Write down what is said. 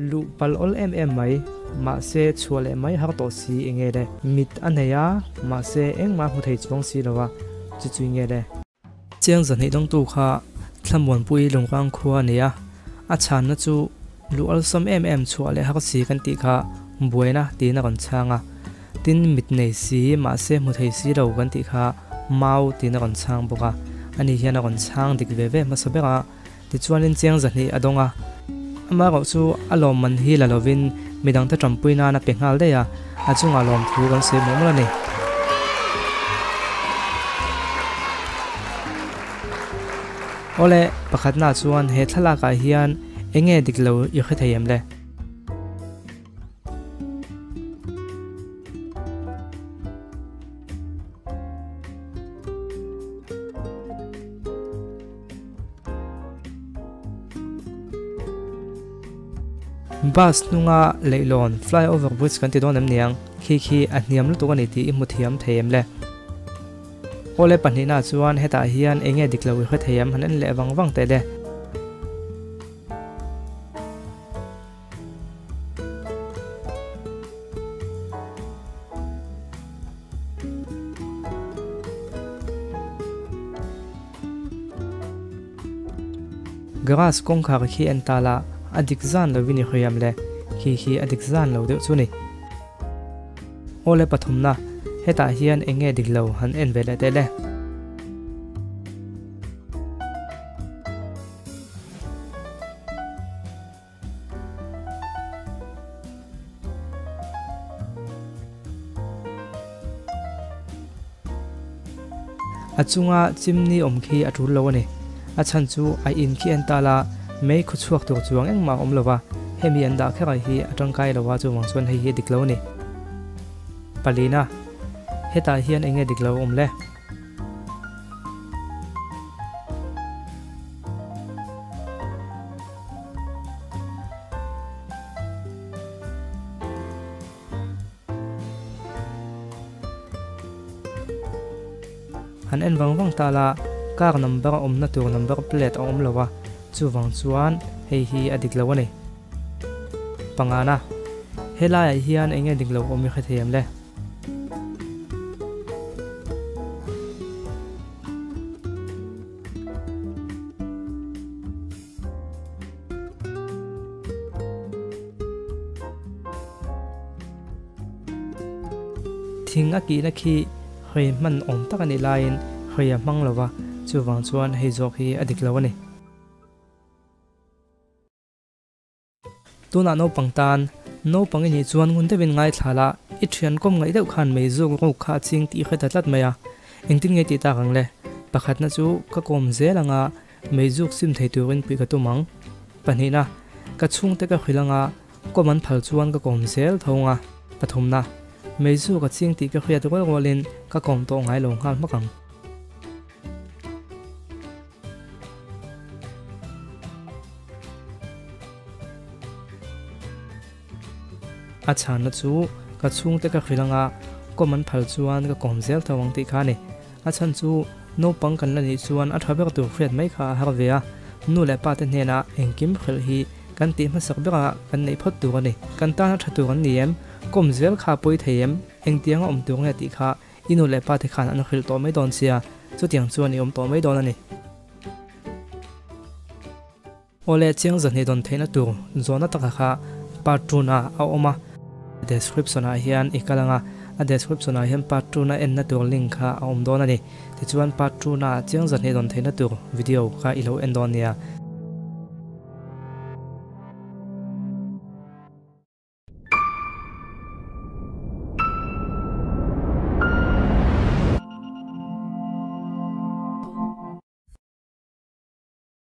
Luh pal awl em em mai, mahse chhuah leh mai har tawh si enge le? Mit a nei a, mahse engmah hmu thei chuang si lo a, chu chu nge le? Chiang zahnih dawngtu kha Thlamuanpui Lungrang khua a ni a, a chhanna chu luh awlsam em em chhuah leh har si kan tih kha buaina tiin a rawn chhang a, tin mit nei si mahse hmu thei si lo kan tih kha mau tiin a rawn chhang bawk a, ani hian a rawn chhang dik ve ve hmasa ber a. Tichuanin chiang zahnih a dawng a, amaherawh chu a lawmman hi la lovin midangte tanpui nan a pe nghal daih a, a chungah lawmthu kan sawi mawlh mawlh a ni. Awle, pakhatna chuan he thlalakah hian enge dik lo i hre thei em le? Bus hnunga leihlawn flyover bridge kan ti dawn em niang khi khi a hniam lutuk a ni tih i hmu thiam thei em le? Awle pahnihna chuan hetah hian eng nge dik lo i hre thei em han en leh vang vang teh le. Grass kawngkhar khi en ta la, a dik zan lovin i hriam le, khi khi a dik zan lo deuh chu ni. Awle pathumna, hetah hian eng nge dik lo han en ve leh teh le. A chunga chimney awm khi a tul lo a ni. A chhan chu a in khi en tal a, mei khaw chhuak tur chuang engmah a awm lo va, hemi an dah kher hi a tangkai lo a, chuvang chuan hei hi a dik lo a ni. Palina, hetah hian eng nge dik lo a awm le? Han en vang vang ta la, car number awmna tur number plate a awm lo a, chuvang chuan hei hi a dik lo a ni. Pangana, helaiah hian eng nge dik lo awm i hre thei em le? Thing a kihna khi hrei hman awm tak a nih laiin hrei a hmang lo va, chuvang chuan hei zawk hi a dik lo a ni. Tunah naupang tan, naupang i nih chuan ngun deuhin ngaithla la, i thian kawm ngaih deuh khan mei zuk ruk kha a ching tih i hre ta tlat mai a, engtin nge tih tak ang le? Pakhatna chu ka kawm zel anga mei zuk sim thei turin puih ka tum ang. Pahnihna, ka chhungte ka hrilh anga kawm an phal chuan ka kawm zel tho anga. Pathumna, mei zuk a ching tih ka hriat rual rualin ka kawm tawh ngai lo nghal hmak ang. A chhanna chu ka chhungte ka hrilh anga kawm an phal chuan ka kawm zel tho ang tih kha a ni. A chhan chu naupang kan la nih chuan a tha ber tur hriat mai kha a har ve a, nu leh pa te hnenah engkim hrilh hi kan tih hmasak berah kan neih phawt tur a ni. Kan tana tha tur an ni em? Kawm zel kha a pawi thei em? Engtianga awm tur nge tih kha I nu leh pa te khan an hrilh tawh mai dawn sia, chutiang chuan i awm tawh mai dawn a ni. Awle chiang zahnih dawn theihna tur zawhna taka kha part two na a awm a, description ah hian i kal ang a, a description ah hian part two na enna tur link kha a awm dawn a ni. Tichuan part two na chiang zahnih dawn theihna tur video kha i lo en dawn nia.